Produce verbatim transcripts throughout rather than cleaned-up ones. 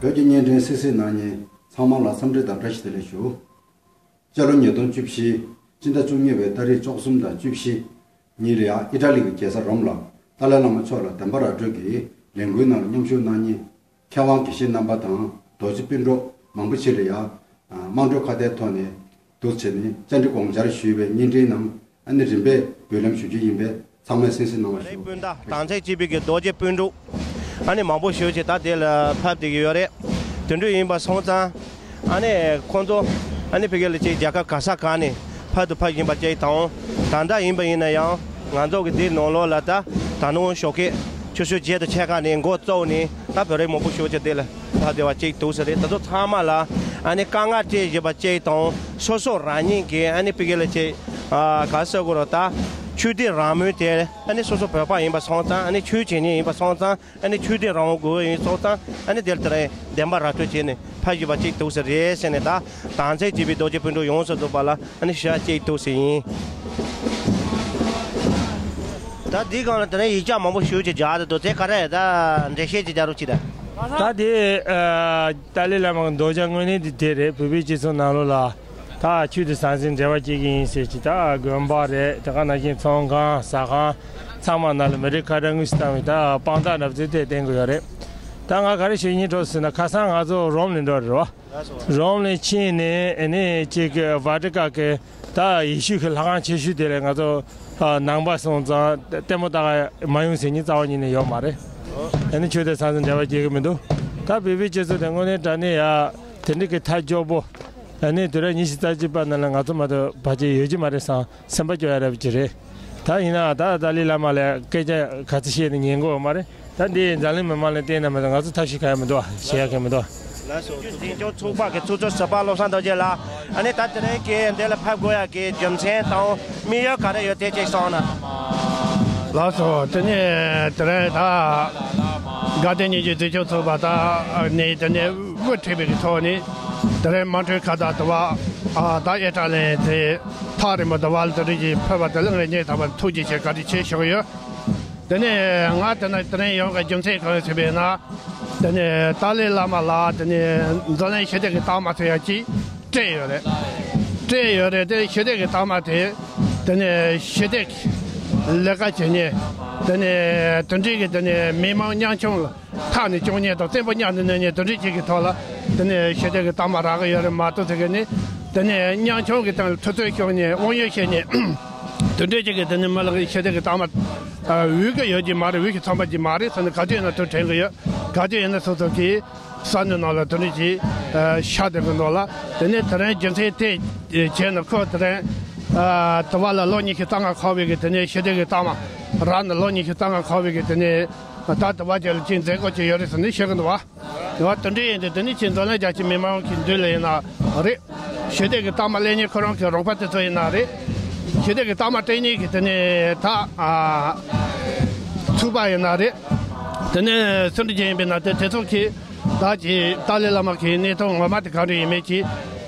བོད་ཀྱི་བརྙན་འཕྲིན་གསན་གཟིགས་གནང་མཁན་ཚང་མ་ལ་འཚམས་འདྲི་དང་བཀྲ་ཤིས་བདེ་ལེགས་ཞུ། སྤྱི་ལོ་ཉིས་སྟོང་བཅུ་བཞི། སྤྱི་ཟླ་བཅུ་གཉིས་པའི་ཏ་རིག་བཅུ་གསུམ་དང་བཅུ་བཞི་ཉིན་ལ་ཡང་ཨི་ཊ་ལི་གི་རྒྱལ་ས་རོམ་ལ་ཏཱ་ལའི་བླ་མ་མཆོག་ལ་བདེན་པ་ར་སྤྲོད་ཀྱི་ལས་འགུལ་ནང་ལ་མཉམ་ཞུགས་གནང་མཁན་མཁས་དབང་དགེ་བཤེས་རྣམ་པ་དང་རྡོ་རྗེ་སྤུན་གྲོགས་མང་པོ་ཞིག་ལ་ཡང་དམངས་ཁྲོད་ཁ་བརྡའི་ཐོག་ནས་འདུག་བྱས་ནས་བཅར་འདྲི་དགོངས་འཆར་ཞུས་པའི་བརྙན་འཕྲིན་ནང་ཨ་ནི་རིམ་པས་འབུལ་ལམ་ཞུ་རྒྱུ་ཡིན་པས་ཚང་མས་གསན་གཟིགས་གནང་བ་ཞུ། སྤུན་ཟླ་དང་ཚན་གཅིག་པའི་གི་རྡོ་རྗེ་སྤུན་གྲོགས་ཨ་ནི་མང་པོ་ཞིག་ཅིག་ད་དེ་ལ་ཕེབས་བསྡད་ཀྱི་ཡོད་རེད། དེ་འདྲ་ཡིན་པ་སོང་ཙང་ཨ་ནི་ཁོང་ཚོ་ཨ་ནི་ཕ་གི་ལ་ཅིག་རྒྱལ་ཁབ་ག་ས་ག་ནས་ཕར་དུ་ཕེབས་བཞིན་པ་ཅིག་དང་། ད་ལྟ་ཡིན་པ་ཡིན་ན་ཡང་ང་ཚོ་གི་འདི་ནང་ལོགས་ལ་ད་ད་ནང་ཞོགས་ཀས་ཆུ་ཚོད་བརྒྱད་དང་ཕྱེད་ཀ་ནས་འགོ་བཙུགས་ནས་ད་བོད་རིགས་མང་པོ་ཞིག་ཅིག་དེ་ལ་ཕེབས་བསྡད་པ་ཅིག་འདུག་ས་རེད། ད་ཚོ་ཚང་མ་ལ་ཨ་ནི་དཀའ་ངལ་འཕྲད་བཞིན་པ་ཅིག་དང་། སོ་སོ་རང་ཉིད་ཀྱི་ཨ་ནི་ཕ་གི་ལ་ཅིག་ཨ་ག་ཟེར་དགོས་རེད། ད་ཆོས་དད་རང་མོས་དེ་ཨ་ནི་སོ་སོ་བོད་པ་ཡིན་པ་སོང་ཙང་། ཨ་ནི་ཆོས་བྱེད་མཁན་ཡིན་པ་སོང་ཙང་། ཨ་ནི་ཆོས་དད་རང་དབང་དགོས་ཡིན་སོང་ཙང་། ཨ་ནི་དེར་དེ་རིང་བདེན་པ་ར་སྤྲོད་བྱས་ནས་ཕེབས་བཞིན་པ་ཅིག་འདུག་ས་རེད་ཟེར་ནས། ད་དང་ཚན་གཅིག་པའི་རྡོ་རྗེ་སྤུན་གྲོགས་ཡོངས་སུ་རྫོགས་པ་ལ་ཨ་ནི་ཞུ་ཡ་ཅིག་འདུག་ས་ཡིན། ད་འདིའི་སྒང་ལ་དེ་རིང་ཡིག་ཆ་མང་པོ་ཞེ་པོ་ཅིག་སྦྱར་བསྡད་འདུག་དེ་ག་རེ་ད་འགྲེལ་བཤད་ཅིག་རྒྱག་རོགས་གྱིས་ད། ད་དེ་ཨ་ཏཱ་ལའི་བླ་མ་གི་མདོ་རྒྱུད་དངོས་གནས་དེ་དེ་རེད། བོད་པའི་སྤྱི་ཚོགས་ནང་ལོགས་ལ། ད་ཆོས་དང་ཟང་ཟིང་འབྲེལ་བ་སྐྱེལ་གྱི་ཡིན་ཟེར་གྱི། ད་དགོན་པ་རེད། དེ་ག་ནང་བཞིན་ཚོང་ཁང་ཟ་ཁང་ཚང་མ་ནང་ལ་མི་རིགས་ཁ་བྲལ་དངོས་སུ་བཏང་བའི་ད་དཔང་རྟགས་འདྲ་པོ་ཅིག་དེ་བསྟན་གྱི་ཡོད་རེད། ད་ང་ག་རེ་ཞུ་སྙིང་བྲོ་ཟེར་ན། ཁ་སང་ང་ཚོ་རོམ་ནས་འགྲོ་རེད་བ། རོམ་ནས་ཕྱིན་ནས་ཨ་ནི་གཅིག་གི་ཝ་ཏི་ཀན་གྱི་ད་ཡེ་ཤུ་གི་ལྷ་ཁང་ཆེ་ཤོས་དེ་ལ་ང་ཚོ་ནང་པ་སོང་ཙང་ལྟད་མོ་ལྟ་ག་མ་ཡོང་ཟེར་མཁན་རྩ་བ་ཉིད་ནས་ཡོད་མ་རེད། ཨ་ནི་ཆོས་དང་ཟང་ཟིང་འབྲེལ་བ་སྐྱེལ་གྱི་མི་འདུག་ད་བོད་པའི་སྤྱི་ཚོགས་དེ་དངོས་གནས་དྲང་གནས་ཡ། དེ་འདྲ་གི་ཐག་མགྱོགས་པོ། ཨ་ནི་དུས་རབས་ཉི་ཤུ་རྩ་གཅིག་པ་ནང་ལ་ང་ཚོ་མ་གཏོགས་ཕལ་ཆེར་ཡོད་ཀྱི་མ་རེད་བསམ། སེམས་པ་སྐྱོ་ཡ་རབ་ཀྱི་རེད། ད་ཡིན་ནའང་ད་ཏཱ་ལའི་བླ་མ་ལ་སྐད་ཆ་ག་ཚོད་བཤད་ནས་ཉན་གི་ཡོད་མ་རེད། ད་འདི་འཛམ་གླིང་མི་མང་ལ་བལྟས་ན་མི་འདུག་ང་ཚོ་ཐབས་ཤེས་ག་ཡ་མི་འདུག་བཤད་ཡ་ག་མི་འདུག་ལགས་སོ། འཛིན་སྐྱོང་ཚོགས་པ་གི་ཚོགས་གཙོ་ཟུར་པ་བློ་བཟང་རྡོ་རྗེ་ལགས། ཨ་ནི་ད་དེ་རིང་གི་འདི་ལ་ཕེབས་དགོས་ཡ་གི་རྒྱུ་མཚན་དང་དམིགས་ཡུལ་ག་རེ་ཡོད་དེ་ཅིག་གསུངས་ན། ལགས་སོ། དེ་ནས་དེ་རིང་ད་དགའ་ལྡན་སྙན་བརྒྱུད་འཛིན་སྐྱོང་ཚོགས་པ་ད་ནས་དེ་ནས་དབུ་ཁྲིད་པའི་གི་ཐོག་ནས་དེ་རིང་དམངས་ཁྲོད་ཁ་བརྡ་དུ་བ་ཨ་ད་ཨེ་ཊ་ལི་དེ་ཐག་རིང་པོ་དུ་བ་ལ་དེ་རིང་གི་ཕེབས་པ་དེ་ལ་ངས་སྙིང་ཐག་པ་ཐུགས་རྗེ་ཆེ་བཀའ་དྲིན་ཆེ་ཞུ་གི་ཡོད། དེ་ནས་ང་དེ་ན་དེ་རིང་ཡོང་གི་རྒྱུ་མཚན་གང་ཡིན་ཟེར་བས་ན། དེ་ནས་ཏཱ་ལའི་བླ་མ་ལ་དེ་ནས་འཛམ་གླིང་ཞི་བདེ་གི་རྟགས་མ་ཟེར་ཡ་གཅིག་སྤྲད་ཡོད་རེད། སྤྲད་ཡོད་རེད། དེ་ཞི་བདེ་གི་རྟགས་མ་དེ། དེ་ནས་ཞི་བདེ་གི་ལས་ཀ་བྱེད་མཁན། དེ་ནས་དེ་འདྲའི་གི་དེ་ནས་མི་མང་ཉམ་ཆུང་ལ་ཐག་ནས་གཅོད་མཁན་དང་བཙན་པོ་མཉམ་དུ་གནོན་མཁན་དེ་འདྲའི་གཅིག་གི་ཐོག་ལ་དེ་ནས་ཞི་བདེ་གི་རྟགས་མ་རག་གི་ཡོད་རེད་མ་གཏོགས་ཟེར་གི་ནི། དེ་ནས་ཉམ་ཆུང་གི་སྟེང་ལ་ཐུབ་ཚོད་སྐྱོན་མཁན། དབང་ཡོད་བཤད་མཁན། དེ་འདྲའི་གཅིག་གི་དེ་ནི་མི་ལ་གི་ཞི་བདེ་གི་རྟགས་མ་འོས་ཀྱི་ཡོད་ཀྱི་མ་རེད། འོས་ཀྱི་ཚང་པ་ཅིག་མ་རེད་ཟེར་ནས་ག་དུས་ཡིན་ན་དུ་དྲན་གི་ཡོད། ག་དུས་ཡིན་ན་སོ་སོ་གི་ས་ནི་ནང་ལ་དེ་འདྲ་ཅིག་ཤར་བསྡད་གི་འདུག་ལ། དེ་ནས་དེ་རིང་རྒྱུ་མཚན་དེ་བྱས་ནས་ཁོ་དེ་རིང་དུ་བ་ལ་ལོ་ཉི་ཤུ་རྩ་ལྔ་འཁོར་བའི་གི་དེ་ནས་ཞི་བདེ་གི་རྟགས་མ་རག་ནས། ལོ་ཉི་ཤུ་རྩ་ལྔ་འཁོར་བའི་གི་དེ་ནས་ད་དུ་བ་ཅིག་ལ་ཅིག་མཛད་སྒོ་ཅིག་ཡོད་རེད་ཟེར་ནས་བཤད་གི་འདུག་བ། དེ་བ་དེ་འདྲ་ཡིན་དུས་དེ་ནི་ཅིག་འཛམ་གླིང་རྒྱལ་སྤྱིའི་མི་མང་གི་མདུན་ལ་ཡིན་ན་རེད། ཞི་བདེ་གི་རྟགས་མ་ལེན་མཁན་ཁོ་རང་གི་རོགས་པ་དེ་ཚོ་ཡིན་ན་རེད། ཞི་བདེ་གི་རྟགས་མ་སྤྲད་མཁན་གི་དེ་ནས་ད་ཨ་ཚོགས་པ་ཡིན་ན་རེད། དེ་ནས་སུ་འདྲ་ཅིག་ཡིན་པས་ན་དེ་དེ་ཚོ་གིས་ད་ཅིག་ཏཱ་ལའི་བླ་མ་གི་གནས་སྟངས་ངོ་མ་དེ་ག་འདྲ་ཡིན་མིན་ཅིག་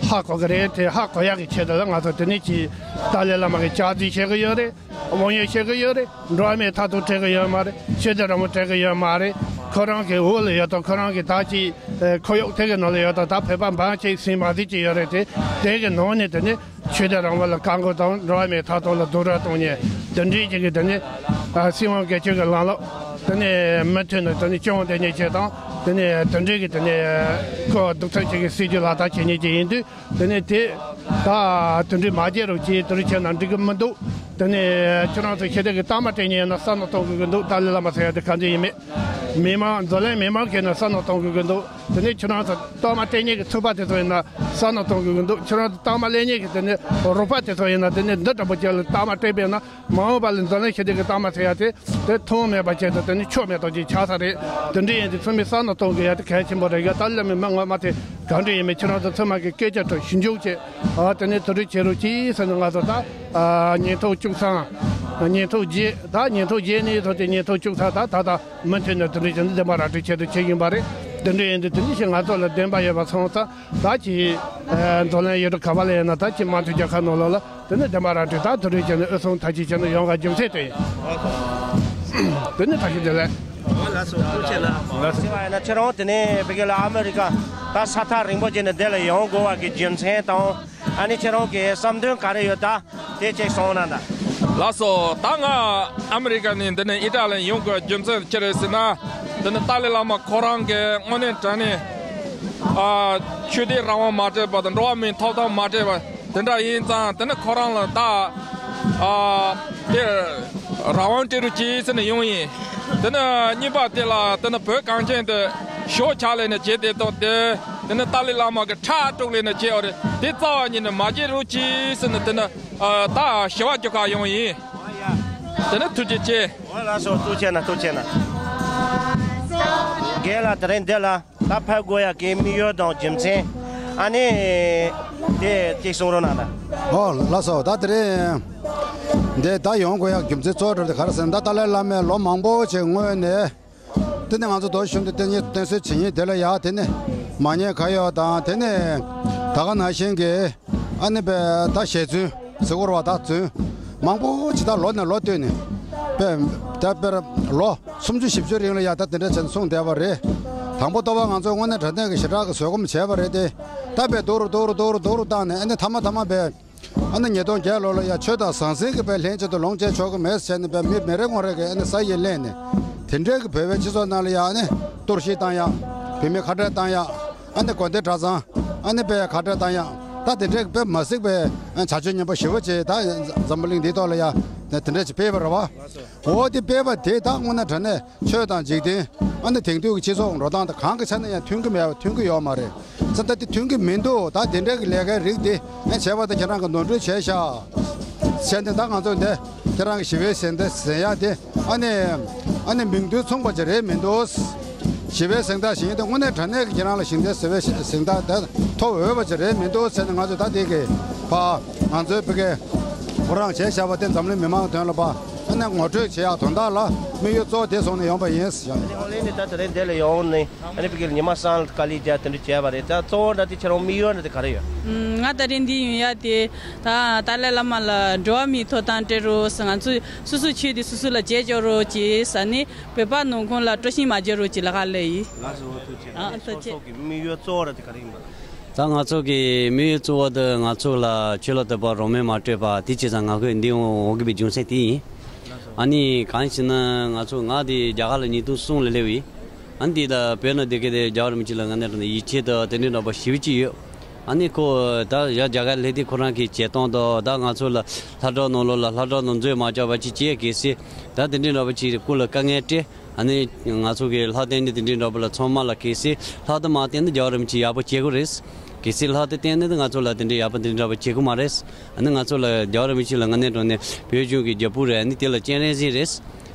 ཧ་གོ་གི་རེད། དེ་ཧ་གོ་ཡག་གི་ཆེད་དུ་ལ་ང་ཚོ་དེ་ནས་ཅིག་ཏཱ་ལའི་བླ་མ་གི་བཅར་འདྲི་བྱེད་གི་ཡོད་རེད། དབང་ཡོད་བཤད་གི་ཡོད་རེད། འགྲོ་བ་མིའི་ཐོབ་ཐང་སྤྲད་གི་ཡོད་མ་རེད། ཆོས་དད་རང་དབང་སྤྲད་གི་ཡོད་མ་རེད། ཁོ་རང་གི་འོག་ལ་ཡོད་དང་ཁོ་རང་གི་ད་ཅིག་ཁོར་ཡུག་དེ་གི་ནང་ལ་ཡོད་དང་ད་བོད་པ་འབངས་གཅིག་ཟིན་མ་ཟིན་ཅིག་ཡོད་རེད་དེ། དེ་གི་ནང་ནས་དེ་ནི་ཆོས་དད་རང་དབང་ལ་བཀག་འགོག་དང་འགྲོ་བ་མིའི་ཐོབ་ཐང་ལ་རྡོག་རོལ་གཏོང་མཁན་དེ་འདྲའི་ཅིག་གི་དེ་ནི་སྲིད་དབང་སྒེར་གཅོད་ཀྱི་ལམ་ལུགས་དེ་ནི་མུ་མཐུད་ནས་དེ་ནི་སྐྱོང་བསྡད་མཁན་ཅིག་དང་། དེ་ནི་དེ་འདྲའི་གི་དེ་ནི་ཁོ་གདུག་རྩུབ་ཅིག་གི་སྲིད་ཇུས་ལག་བསྟར་བྱེད་མཁན་ཅིག་ཡིན་དུས། དེ་ནས་དེ་ད་དེ་འདྲའི་མ་བརྗེད་རོགས་གྱིས། དེ་འདྲ་བྱས་ན་འགྲིག་གི་མི་འདུག་དེ་ནས་ཁྱོད་རང་ཚོ་ཞི་བདེ་གི་རྟགས་མ་སྤྲད་མཁན་ཡིན་ན་བསམ་བློ་གཏོང་དགོས་ཀྱི་འདུག་ཏཱ་ལའི་བླ་མ་ཟེར་ཡ་དེ་ག་འདྲ་ཡིན་མིན། མི་མང་འཛམ་གླིང་མི་མང་གིས་ན་བསམ་བློ་གཏོང་དགོས་ཀྱི་འདུག་དེ་ནས་ཁྱོད་རང་ཚོ་རྟགས་མ་སྤྲད་མཁན་གྱི་ཚོགས་པ་དེ་ཚོ་ཡིན་ན་བསམ་བློ་གཏོང་དགོས་ཀྱི་འདུག་ཁྱོད་རང་ཚོ་རྟགས་མ་ལེན་མཁན་གྱི་དེ་ནས་རོགས་པ་དེ་ཚོ་ཡིན་ན་དེ་ནས་འདི་འདྲ་པོ་ཅིག་ལ་རྟགས་མ་སྤྲད་པས་ན། མ་འོངས་པ་ལ་འཛམ་གླིང་ཞི་བདེ་གི་རྟགས་མ་ཟེར་ཡ་དེ་དེ་མཐོང་མེད་པ་བྱས་ཏེ་དེ་ནི་ཆོ་མེད་དོ་ཅིག་ཆགས་ས་རེད། དེ་འདྲ་ཡིན་དུས་ཚང་མས་བསམ་བློ་གཏོང་དགོས་ཡ་དེ་གལ་ཆེན་པོ་རེད། ཡ་ད་ལ་མི་མི་ངོ་མ་དེ་ག་འདྲ་ཡིན་མིན་ཁྱེད་རང་ཚོ་ཚང་མ་གི་སྐད་ཆ་དྲི་ཞིབ་འཇུག་བྱེད། ཨ་དེ་ནས་དེ་འདྲ་བྱེད་རོགས་གྱིས་ཟེར་ནས་ང་ཚོ་ད་ཨ་ཉིན་ཐོ་བཅུ་གསུམ། ཉིན་ཐོ་བརྒྱད། ད་ཉིན་ཐོ་བརྒྱད་ནས་ཐོ་དེ་ཉིན་ཐོ་བཅུ་གསུམ་ད་ད་ད་མུ་མཐུད་ནས་དེ་འདྲ་བྱས་ནས་བདེན་པ་ར་སྤྲོད་ཆེད་དུ་བྱེད་ཡིན་པ་རེད། དེ་འདྲ་ཡིན་དུས་དེ་འདྲ་ཞིག་ང་ཚོ་ལ་བདེན་པ་ཡོད་པ་སོང་ཙང་། ད་ཅི། ཨ་འཛམ་གླིང་ཡུལ་གྲུ་ག་པ་ལ་ཡིན་ན་ད་ཅི་དམངས་གཙོའི་རྒྱལ་ཁབ་ནང་ལོགས་ལ་དེ་ནི་བདེན་པ་ར་འཕྲོད་ད་དུ་རེ་བྱས་ནས་འོས་སྲུང་མཐའ་གཅིག་བྱས་ནས་ཡོང་ག་རྒྱུ་མཚན་དེ་ཡིན། དེ་ནི་ཐག་གཅོད་དེ་ལས། ལགས་སོ། ཐུགས་རྗེ་གནང་། ལགས་སོ། ཟེར་བ་ཡིན་ན་ཁྱེད་རང་དེ་ནས་བོད་ཀྱི་ལ་ཨ་མི་རི་ཀ་ད་ས་ཐག་རིང་པོ་ཅིག་ནས་འདི་ལ་ཡོང་དགོས་པ་གི་རྒྱུ་མཚན་དང་། ཨ་ནི་ཁྱེད་རང་གི་བསམ་འདུན་ག་རེ་ཡོད་ད་དེ་གཅིག་གསུངས་ན་ད། ལགས་སོ། ད་ང་ཨ་མི་རི་ཀ་ནས་འདི་ནས་ཨི་ཏྲ་ལི་ཡོང་དགོས་རྒྱུ་མཚན་ཅི་རེད་ཟེར་ན། འདི་ནས་ཏཱ་ལའི་བླ་མ་ཁོ་རང་གི་དངོས་གནས་དྲང་གནས་ཨ་ཆོས་དད་རང་དབང་མ་སྤྲད་པ་དང་འགྲོ་བ་མིའི་ཐོབ་ཐང་མ་སྤྲད་པ་དེ་འདྲ་ཡིན་ཙང་། དེ་ནི་ཁོ་རང་ལ་ད་ཨ་དེ་རང་དབང་སྤྲད་རོགས་གྱིས་ཟེར་ནས་ཡོང་ཡིན། དེ་ནི་གཉིས་པ་དེ་ལ་དེ་ནི་བོད་གངས་ཅན་དེ་ཞོ་ཆགས་ལས་ནས་བྱས་དེ་དང་དེ། དེ་ནི་ཏཱ་ལའི་བླ་མ་གི་ཁྲག་དཀྲུགས་ལས་ནས་བྱས་པ་རེད། དེ་རྩ་བ་ཉིད་ནས་མ་བྱེད་རོགས་གྱིས་ཟེར་ནས་དེ་ནི་ཨ་ད་ཞི་བ་རྒྱུག་ག་ཡོང་ཡིན། དེ་ནི་ཐུགས་རྗེ་ཆེ། འོ་ལགས་སོ། ཐུགས་རྗེ་གནང་། ཐུགས་རྗེ་གནང་། རྒན་ལགས་དེ་རིང་འདི་ལ་ད་ཕེབས་དགོས་ཡག་གི་དམིགས་ཡུལ་དང་རྒྱུ་མཚན། ཨ་ནི་དེ་གཅིག་གསུང་རོགས་གནང་ད། ཨོ་ལགས་སོ། ད་དེ་རིང་འདི་ད་ཡོང་དགོས་ཡག་རྒྱུ་མཚན་གཙོ་བོ་གྲུབ་དེ་ག་རེ་ཟེར་ན། ད་ཏཱ་ལའི་བླ་མས་ལོ་མང་པོ་ཞིག་སྔོན་ནས་དེ་ནས་ང་ཚོ་རྡོ་ཤིན་ཏུ་བསྟན་ཉིད་བསྟན་སྲོལ་ཇི་སྙེད་དེ་ལ་ཡ། དེ་ནས་མ་ཉེས་ཁ་གཡོག་དང་། དེ་ནས་ད་ག་ནང་བཞིན་གྱི་ཨ་ནི་པའི་ད་ཞལ་རྫུན་ཟེར་དགོས་རེད་པ། ད་རྫུན་མང་པོ་ཅིག་ད་ལོ་ནས་ལོ་བསྟུད་ནས་པའི་ད་དཔེར་ལོ་སུམ་ཅུ་བཞི་བཅུ་རིང་ལ་ཡ་ད་དེ་འདྲ་བྱས་ནས་གསུངས་བསྡད་པ་རེད། དང་པོ་ལྟོ་བ་ང་ཚོ་དངོས་གནས་དྲང་གནས་ཀྱི་ཞེ་དྲག་གི་བཟོད་སྒོམ་བྱས་པ་རེད་དེ། ད་པའི་རྡོ་རུ་རྡོ་རུ་རྡོ་རུ་རྡོ་རུ་བཏང་ནས། ཨ་ནི་མཐའ་མ་མཐའ་མ་པའི་ཨ་ནི་ཉིས་སྟོང་བརྒྱད་ལོ་ལ་ཡ་ཆོས་དང་ཟང་ཟིང་གི་པའི་ལྷན་ཅིག་ཏུ་ལོངས་སྤྱད་ཆོག་གི་མེད་ཟེར་ནས་པའི་མི་མི་རེ་ངོ་རེ་གིས་ཨ་ནི་ས་ཡིག་ལེན་ནས། དེ་འདྲའི་གི་བོད་པའི་སྤྱི་ཚོགས་ནང་ལ་ཡ་ཨ་ནི་གཏོར་བཤིག་བཏང་ཡག་བོད་མི་ཁ་བྲལ་བཏང་ཡག་ཨ་ནི་དགོན་སྡེ་གྲྭ་ཚང་ཨ་ནི་པའི་ཁ་བྲལ་བཏང་ཡག་ད་དེ་འདྲའི་གི་པའི་མ་གཟིགས་པའི་བྱ་སྤྱོད་ངན་པ་ཞེ་པོ་ཅིག་ད་འཛམ་བུ་གླིང་འདིའི་ཐོག་ལ་ཡ་དེ་འདྲ་ཅིག་སྤེལ་བ་རེད་པ། འོ་དེ་སྤེལ་བ་དེ་ད་དངོས་གནས་དྲང་གནས་ཆོས་དང་འཇིག་རྟེན། ཨ་ནི་དེང་དུས་ཀྱི་སྤྱི་ཚོགས་འགྲོ་སྟངས་དང་གང་གི་ཆ་ནས་ཡང་མཐུན་གྱི་མེད་པ། མཐུན་གྱི་ཡོད་མ་རེད། ཙང་ད་དེ་མཐུན་གྱི་མི་འདུག་ད་དེ་འདྲའི་གི་ལས་ཀའི་རིགས་དེ་ཨ་བྱས་པ་དང་ཁྱེད་རང་གིས་ནོར་འཁྲུལ་བྱས་ཤག་བྱས་ཏེ་ད་ང་ཚོ་འདི་ཁྱེད་རང་གི་ཞི་བའི་གཟེངས་རྟགས་ཟེར་ཡག་དེ་ཨ་ནི་ཨ་ནི་མིང་དོན་མཚུངས་པ་ཅིག་རེད་མི་འདུག་ཞི་བའི་གཟེངས་རྟགས་ཞིག་ཡིན་དུས་དངོས་གནས་དྲང་གནས་ཀྱི་ཁྱེད་རང་ལ་ཞི་བདེ་ཟེར་བའི་གཟེངས་རྟགས་དེ་ཐོབ་འོས་པ་ཅིག་རེད་མི་འདུག་ཟེར་ནས། ང་ཚོས་ད་དེ་གི་ཕ་ང་ཚོའི་བོད་སྐད་ཁོ་རང་བྱས་བཞག་པ་དེ་འཛམ་གླིང་མི་མང་དོན་ལ་ཕ་ཨ་ནི་ངོ་སྤྲོད་བྱེད་ཡག་དོན་དག་ལ་དམིགས་ཡུལ་གཙོ་བོ་དེ་བཟུང་ནས་ཡོང་པ་ཡིན། ཨ་ནི་ཨོ་ལེ་ནི་ད་དེ་རིང་འདི་ལ་ཡོང་ནས་ཨ་ནི་བོད་སྐད་ཉི་མ་གསུམ་ལ་དཀའ་ལས་རྒྱག་དེ་འདྲ་བྱས་པ་རེད། ད་གཙོ་བོ་འདྲ་དེ་ཁྱེད་རང་དམིགས་ཡུལ་འདྲ་དེ་ག་རེ་ཡོད། ང་ད་རིང་འདི་ཡོང་ཡག་དེ་ད་ཏཱ་ལའི་བླ་མ་ལ་འགྲོ་བ་མིའི་ཐོབ་ཐང་སྤྲད་རོགས་ཟེར། ང་ཚོ་སོ་སོའི་ཆོས་དེ་སོ་སོ་ལ་བྱེད་ཆོག་རོགས་གྱིས་ཟེར་ནས། བོད་པ་ནང་ཁུལ་ལ་དཀྲུག་ཤིང་མ་བྱེད་རོགས་གྱིས་ལབ་ག་སླེབས་ཡིན། ལགས་སོ། ཐུགས་རྗེ་ཆེ། ཨ་ཨ་ཐུགས་རྗེ་ཆེ། སོ་སོ་གི་དམིགས་ཡུལ་གཙོ་བོ་ར་དེ་ག་རེ་ཡིན་པ་ལགས། ད་ང་ཚོ་གི་དམིགས་ཡུལ་གཙོ་བོ་དེ་ང་ཚོ་ལ་ཆོས་ལ་དད་པ་རང་དབང་མ་སྤྲད་པ་དེ་བྱས་ཙང་ང་ཁོས་འདི་འོང་འོང་གི་པའི་རྒྱུ་མཚན་དེ་ཡིན། ལགས་སོ། ཨ་ནི་གང་ཞེ་ན་ང་ཚོ་ང་དེ་རྒྱ་གར་ལ་ཉིས་སྟོང་གསུམ་ལ་སླེབས་ཡིན། ཨ་ནི་དེ་ད་བོད་ནང་བསྡད་མཁན་དེ་རྒྱལ་བ་རིན་པོ་ཆེ་ལ་ངན་ནས་རང་ནས་ཡིད་ཆེས་དང་དེ་འདྲའི་འདྲ་པོ་ཞེ་པོ་ཅིག་ཡོད། ཨ་ནི་ཁོ་ད་ཡ་རྒྱ་གར་སླེབས་དུས་ཁོ་རང་གི་བྱེད་སྟངས་དང་ད་ང་ཚོ་ལ་ལྷ་བྲག་ནང་ལོགས་ལ་ལྷ་བྲག་ནང་འཛུལ་མ་བཅུག་པ་ཅིག་བྱས། གལ་སྲིད་ད་དེ་འདྲའི་འདྲ་པོ་ཅིག་སྐུ་ལ་དཀའ་ངལ་སྤྲད། ཨ་ནི་ང་ཚོ་གི་ལྷ་བསྟེན་ནི་དེ་འདྲའི་འདྲ་པོ་ལ་ཚང་མ་ལ་གལ་སྲིད་ལྷ་དེ་མ་བསྟེན་ན་རྒྱལ་བ་རིན་པོ་ཆེ་ཡག་པོ་བྱེད་དགོས་རེད། གལ་སྲིད་ལྷ་དེ་བསྟེན་ནི་དེ་ང་ཚོ་ལ་དེ་འདྲའི་ཡག་པོ་དེ་འདྲའི་འདྲ་པོ་བྱེད་དགོས་མ་རེད། ཨ་ནི་ང་ཚོ་ལ་རྒྱལ་བ་རིན་པོ་ཆེ་ལ་དངོས་གནས་དྲང་གནས་བོད་གཞུང་གི་རྒྱལ་པོ་རེད། ཨ་ནི་དེ་ལ་སྤྱན་རས་གཟིགས་རེད།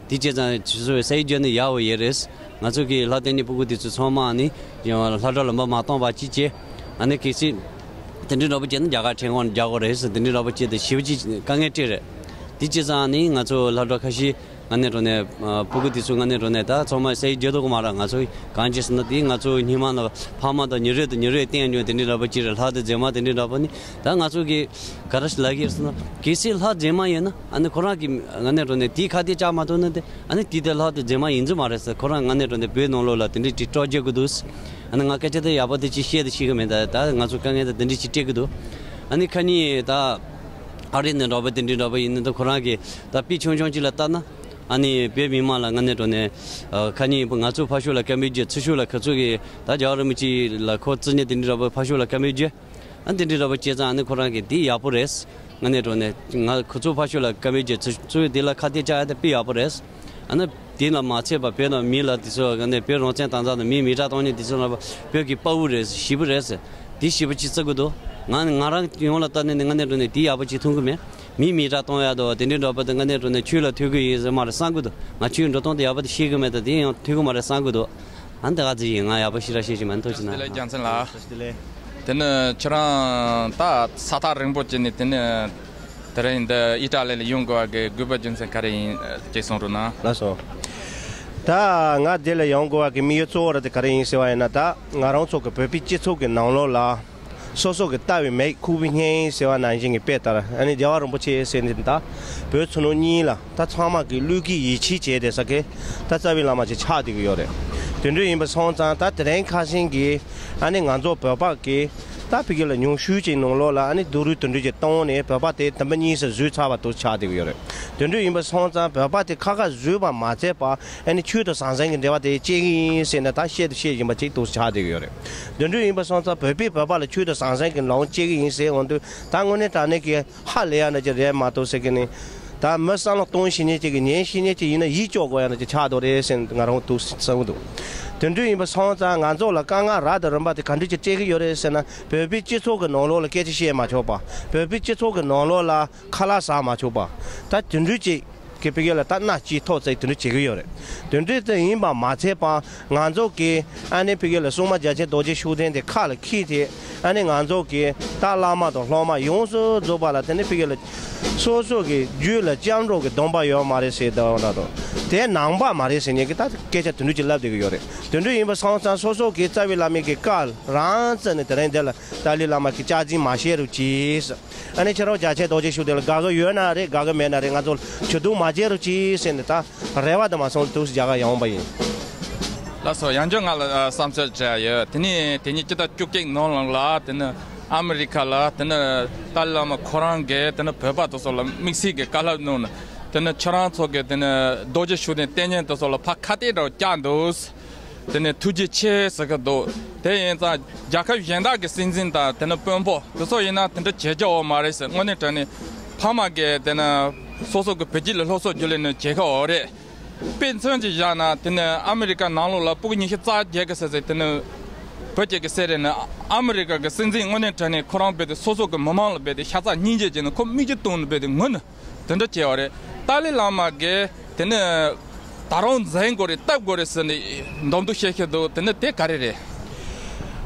དེ་བྱས་ཙང་ཁྱེད་ཚོས་ས་ཡིག་བརྒྱབ་ན་ཡག་པོ་ཡོད་རེད། ང་ཚོ་གི་ལྷ་བསྟེན་ནི་སྤུ་གུ་དེ་ཚོ་ཚང་མ་ནི་ཡང་ལྷ་བྲག་ལ་འབུད་མ་གཏོང་བ་ཅིག་བྱས། ཨ་ནི་གལ་སྲིད་དེ་འདྲའི་འདྲ་པོ་བྱས་ན་རྒྱ་གར་ཁྲིམས་ཁང་རྒྱག་དགོས་རེད་ཟེར། དེ་འདྲའི་འདྲ་པོ་བྱས་ཏེ་ཞེ་པོ་ཅིག་དཀའ་ངལ་འཕྲད་རེད། དེ་བྱས་ཙང་ནི་ང་ཚོ་ལྷ་བྲག་ཁ་ཤས་དངོས་གནས་དྲང་གནས་ཨ་སྤུ་གུ་དེ་ཚོ་དངོས་གནས་དྲང་གནས་ད་ཚང་མ་ས་ཡིག་བརྒྱབ་འདུག་གི་མ་རེད། ང་ཚོ་གང་བྱས་ཟེར་ན་དེ་ང་ཚོ་སྔོན་མ་ལ་ཕ་མ་དང་ཉེ་རོགས་དང་ཉེ་རོགས་བསྟེན་མྱོང་། དེ་འདྲའི་འདྲ་པོ་ཅིག་རེད། ལྷ་དང་རྫུན་མ་དེ་འདྲའི་འདྲ་པོ་ནི་ད་ང་ཚོ་གི་ག་རེ་ཞིག་ལབ་ཀྱི་ཡོད་ཟེར་ན། གལ་སྲིད་ལྷ་རྫུན་མ་ཡིན་ན་ཨ་ནི་ཁོ་རང་གི་དངོས་གནས་དྲང་གནས་དེའི་ཁ་གཏད་བཅག་མ་ཐུབ་ན་དེ་ཨ་ནི་དེ་དེ་ལྷ་དེ་རྫུན་མ་ཡིན་རྒྱུ་མ་རེད་ཟེར། ཁོ་རང་དངོས་གནས་དྲང་གནས་བོད་ནང་ལོགས་ལ་དེ་འདྲའི་དྲི་སྐྲག་རྒྱག་གི་འདུག་ཨ་ནི་ང་སྐད་ཆ་དེ་ཡག་པོ་དེ་ཅིག་བཤད་དེ་ཤེས་གི་མེད། ད་ད་ང་ཚོ་དཀའ་ངལ་དེ་དེ་འདྲའི་ཅིག་འཕྲད་གི་འདུག་ཨ་ནི་ཁ་ཉིན་ད་ཨ་རི་ནས་འདྲ་པོ་དེ་འདྲའི་འདྲ་པོ་ཡིན་ན་ད་ཁོ་རང་གི་ད་དཔེ་ཆུང་ཆུང་ཅིག་ལ་ལྟ་ན་ཨ་ནི་བོད་མི་མང་ལ་དངོས་གནས་དྲང་གནས་ཨ་ཁ་ཉིན་ང་ཚོ་ཕར་ཕྱོགས་ལ་བཀའ་མོལ་བརྒྱབ། ཚུར་ཕྱོགས་ལ་ཁོ་ཚོ་གི་ད་རྒྱལ་བ་རིན་པོ་ཆེ་ལ་ཁོ་བརྩི་མཁན་དེ་འདྲའི་འདྲ་པོ་ཕར་ཕྱོགས་ལ་བཀའ་མོལ་བརྒྱབ། ཨ་དེ་འདྲའི་འདྲ་པོ་བྱས་ཙང་ཨ་ནི་ཁོ་རང་གིས་དེ་ཡག་པོ་རེད། དངོས་གནས་དྲང་གནས་ང་ཁོ་ཚོ་ཕར་ཕྱོགས་ལ་བཀའ་མོལ་བརྒྱབ། ཚུར་ཕྱོགས་དེ་ལ་ཁ་གཏད་བཅག་ཡ་དེ་དཔེ་ཡག་པོ་རེད། ཨ་ནི་དེ་ལ་མ་ཚད་པ་བོད་ནང་མི་ལ་དེ་ཚོ་དངོས་གནས་བོད་རང་བཙན་དམ་བཅའ་དང་མིའི་མི་དྲག་གཏོང་མཁན་དེ་ཚོ་ལ་བོད་ཀྱི་དཔའ་བོ་རེད། ཞེ་པོ་རེད་ཟེར། དེ་ཞེ་པོ་ཅིག་བརྩི་གི་འདུག་ང་ང་རང་ཡོངས་ལ་ལྟ་ནས་ནི་དངོས་གནས་དྲང་གནས་དེ་ཡག་པོ་ཅིག་མཐོང་གི་མེད། མིའི་མི་དྲག་གཏོང་ཡ་དང་དེ་འདྲའི་འདྲ་པོ་དེ་དངོས་གནས་དྲང་གནས་ཆོས་ལ་ཐུག་གི་ཡིན་ཟེར་མ་རེད་བསམ་གི་འདུག་ང་ཆོས་འགྲོ་སྟངས་དེ་ཡག་པོ་དེ་ཤེས་གི་མེད། ད་དེ་ཡང་ཐུག་གི་མ་རེད་བསམ་གི་འདུག་ཨ་འདི་ག་ཚོད་ཡིན། ང་ཡག་པོ་ཞེ་དྲག་ཤེས་ཀྱི་མེད། ཐུགས་རྗེ་གནང་། བདེ་ལེགས། རྒྱལ་མཚན་ལགས། བདེ་ལེགས། དེ་ནི་ཁྱེད་རང་ད་ས་ཐག་རིང་པོ་བྱས་ནས་དེ་ནི་དེ་རིང་འདི་ཨི་ཏྲ་ལི་ལ་ཡོང་དགོས་པ་གི་དགོས་པ་རྒྱུ་མཚན་ག་རེ་ཡིན་ཅེས་གསུང་རོགས་གནང་། ལགས་སོ། ད་ང་འདི་ལ་ཡོང་དགོས་པ་གི་དམིགས་ཡུལ་གཙོ་བོ་ར་དེ་ག་རེ་ཡིན་ཟེར་བ་ཡིན་ན། ད་ང་རང་ཚོ་གི་བོད་པའི་སྤྱི་ཚོགས་ཀྱི་ནང་ལོགས་ལ། སོ་སོ་གི་ལྟ་བའི་མིག་ཁུག་པའི་སྙིང་ཟེར་བ་ནང་བཞིན་གྱི་དཔེ་ལྟར། ཨ་ནི་རྒྱལ་བ་རིན་པོ་ཆེ་ཟེར་ནས་ད་བོད་ཕྱི་ནང་གཉིས་ལ་ད་ཚང་མ་གི་བློས་འགེལ་ཡིད་ཆེས་བྱས་ཏེ་ས་ཀའི་ད་རྩ་བའི་བླ་མ་ཅིག་ཆགས་བསྡད་ཀྱི་ཡོད་རེད། དེ་འདྲ་ཡིན་པ་སོང་ཙང་ད་དེ་རིང་ཁ་སང་གི་ཨ་ནི་ང་ཚོ་བོད་པ་གི་ད་ཕ་གི་ལ་ཉུང་ཤོས་ཅིག་ནང་ལོགས་ལ་ཨ་ནི་སྡུག་རུས་དེ་འདྲ་ཅིག་བཏང་ནས་བོད་པ་དེ་དུམ་བུ་གཉིས་སུ་བཟོས་ཚར་བ་དེ་ཆགས་བསྡད་ཀྱི་ཡོད་རེད། དེ་འདྲ་ཡིན་པ་སོང་ཙང་བོད་པ་དེ་ཁ་ཁ་བཟོས་པ་མ་ཚད་པ། ཨ་ནི་ཆོས་དང་ཟང་ཟིང་གི་འབྲེལ་བ་དེ་བཅད་ཀྱི་ཡིན་ཟེར་ནས་ད་བཤད་དང་བཤད་བཞིན་པ་ཅིག་ཏུ་ཆགས་བསྡད་ཀྱི་ཡོད་རེད། དེ་འདྲ་ཡིན་པ་སོང་ཙང་བོད་པས་བོད་པ་ལ་ཆོས་དང་ཟང་ཟིང་གི་ལམ་བཅད་ཀྱི་ཡིན་ཟེར་འོང་དུས། ད་དངོས་གནས་དྲང་གནས་ཀྱི་ཧ་ལས་ཡ་ན་ཅིག་རེད་མ་གཏོགས་ཟེར་གི་ནི། ད་མི་བསམ་བློ་གཏོང་ཤེས་མཁན་ཅིག་གི་ཉན་ཤེས་མཁན་ཅིག་ཡིན་ན་ཡིད་སྐྱོ་དགོས་ཡ་ན་ཅིག་ཆགས་འདུག་རེད་ཟེར་ང་རང་འདུག་བསམ་གི་འདུག་དེ་འདྲ་ཡིན་པ་སོང་ཙང་ང་ཚོ་ལ་དཀའ་ངལ་རབ་དང་རིམ་པ་དེ་ག་འདྲ་ཅིག་སྤྲད་ཀྱི་ཡོད་རེད་ཟེར་ན། བོད་པའི་སྤྱི་ཚོགས་ཀྱི་ནང་ལོགས་ལ་སྐད་ཆ་བཤད་མ་ཆོག་པ། བོད་པའི་སྤྱི་ཚོགས་ཀྱི་ནང་ལོགས་ལ་ཁ་ལག་ཟ་མ་ཆོག་པ། ད་དེ་འདྲ་ཅིག་གི་ཕ་གི་ལ་ད་མནའ་སྐྱེལ་ཐོག་བརྩེགས་དེ་འདྲ་བྱེད་ཀྱི་ཡོད་རེད། དེ་འདྲ་དེ་ཡིན་པ་མ་ཚད་པ། ང་ཚོ་གི་ཨ་ནི་ཕ་གི་ལ་སྲུང་མ་རྒྱལ་ཆེན་རྡོ་རྗེ་ཤུགས་ལྡན་དེ་ཁ་ལ་འཁྱེར་ཏེ། ཨ་ནི་ང་ཚོ་གི་ད་བླ་མ་དང་སློབ་མ་ཡོངས་སུ་རྫོགས་པ་ལ་དེ་ནི་ཕ་གི་ལ་སོ་སོ་གི་རྒྱུད་ལ་སྐྱབས་འགྲོ་གི་སྡོམ་པ་ཡོད་མ་རེད་ཟེར་དང་ད་དང་དེ་ནང་པ་མ་རེད་ཟེར་མཁན་གི་ད་སྐད་ཆ་དེ་འདྲ་ཅིག་ལབ་བསྡད་ཀྱི་ཡོད་རེད། དེ་འདྲ་ཡིན་པ་སོང་ཙང་སོ་སོ་གི་རྩ་བའི་བླ་མའི་གི་བཀའ་རང་བཙན་ནས་དེ་རིང་འདི་ལ་ཏཱ་ལའི་བླ་མ་གི་སྐྱག་རྫུན་མ་བཤད་རོགས་གྱིས། ཨ་ནི་ཁྱེད་རང་རྒྱལ་ཆེན་རྡོ་རྗེ་ཤུགས་ལྡན་ལ་དགའ་གི་ཡོད་ན་རེད། དགའ་གི་མེད་ན་རེད། ང་ཚོ་ལ་ཇུས་གཏོགས་མ་བྱེད་རོགས་གྱིས་ཟེར་ནས་ད་རེ་བ་དུ་མ་སོང་དུས་རྒྱ་གར་ཡོང་བ་ཡིན། ལགས་སོ། ཡང་བསྐྱར་ང་ལ་ཨ་བསམ་ཚུལ་བྱས་ཡོད། དེ་ནས་དེ་ཉིད་སྤྱི་ཟླ་བཅུ་གཅིག་ནང་ལ་དེ་ནི་ཨ་མི་རི་ཁ་ལ་དེ་ནི་ཏཱ་ལའི་བླ་མ་ཁོ་རང་གིས་དེ་ནི་བོད་པ་དེ་ཚོ་ལ་དམིགས་བསལ་གྱི་བཀའ་སློབ་གནང་ནས། དེ་ནི་ཁྱེད་རང་ཚོ་གིས་དེ་ནི་རྡོ་རྗེ་ཤུགས་ལྡན་བསྟེན་མཁན་དེ་ཚོ་ལ་ཕར་ཁ་གཏད་འདྲ་བོ་བཅག་འདུག་དེ་ནས་ཐུགས་རྗེ་ཆེ་ཟེར་གི་འདུག་དེ་ཡིན་ཙང་རྒྱལ་ཁབ་གཞན་དག་གི་སྲིད་འཛིན་དང་དེ་ནས་དཔོན་པོ་དེ་ཚོ་ཡིན་ན་དེ་འདྲ་བྱེད་རྒྱུ་ཡོད་མ་རེད་ཟེར། དངོས་གནས་དྲང་གནས་ཕ་མ་གིས་དེ་ནས་སོ་སོ་གི་བུ་རྒྱུད་ལ་སློབ་གསོ་རྒྱུ་ལས་ནས་བྱེད་ཀྱི་ཡོད་རེད། དཔེ་མཚོན་ཅིག་བཞག་ན་དེ་ནས་ཨ་མི་རི་ཀ་ནང་ལོགས་ལ་ཕྲུ་གུ་ཉི་ཤུ་རྩ་བརྒྱད་ཀྱི་ཟེར་ཟེར་དེ་ནས་བོད་ཀྱི་གི་ཟེར་རེད་ན། ཨ་མི་རི་ཀ་གི་སྲིད་འཛིན་དངོས་གནས་དྲང་གནས་ཁོ་རང་རྦད་དེ་སོ་སོ་གི་མི་མང་ལ་རྦད་དེ་ཤ་ཚ་སྙིང་རྗེ་བྱས་ནས་ཁོ་མིག་ཆུ་བཏང་ནས་རྦད་དེ་ངུ་ནས། དེ་འདྲ་བྱས་པ་རེད། ཏཱ་ལའི་བླ་མ་གིས་དེ་ནི་ད་རུང་འཛིང་དགོས་རེད། བཏབ་དགོས་རེད་ཟེར་ནས་མདོ་མདོ་བཤད་བཤད་འདུག་དེ་ནི་དེ་ག་རེ་རེད།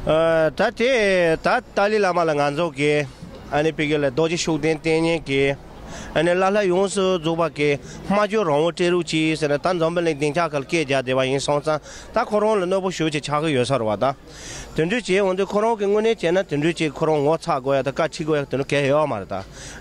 ཨ། ད་དེ་ད་ཏཱ་ལའི་བླ་མ་ལ་ང་ཚོ་གིས་ཨ་ནི་ཕ་གི་ལ་རྡོ་རྗེ་ཤུགས་ལྡན་བསྟེན་མཁན་གྱི་ཨ་ནི་བླ་ལྷ་ཡོངས་སུ་རྫོགས་པ་གིས་སྨྲ་བརྗོད་རང་དབང་སྤྲད་རོགས་གྱིས་ཟེར་ནས་ད་འཛམ་བུ་གླིང་སྡིངས་ཆ་ཁ་ལ་སྐད་རྒྱག་བསྡད་པ་ཡིན་སོང་ཙང་། ད་ཁོ་རང་ལ་གནོད་པ་ཞེ་པོ་ཅིག་ཆགས་ཀྱི་ཡོད་ས་རེད་བ་ད། དེ་འདྲ་བྱས་འོང་དུས་ཁོ་རང་གི་དངོས་གནས་བྱས་ན་དེ་འདྲ་བྱས་ཁོ་རང་ངོ་ཚ་དགོས་ཡ་དང་བཀའ་ཁྲི་དགོས་ཡ་དེ་འདྲ་གང་ཡང་ཡོད་མ་རེད་ད།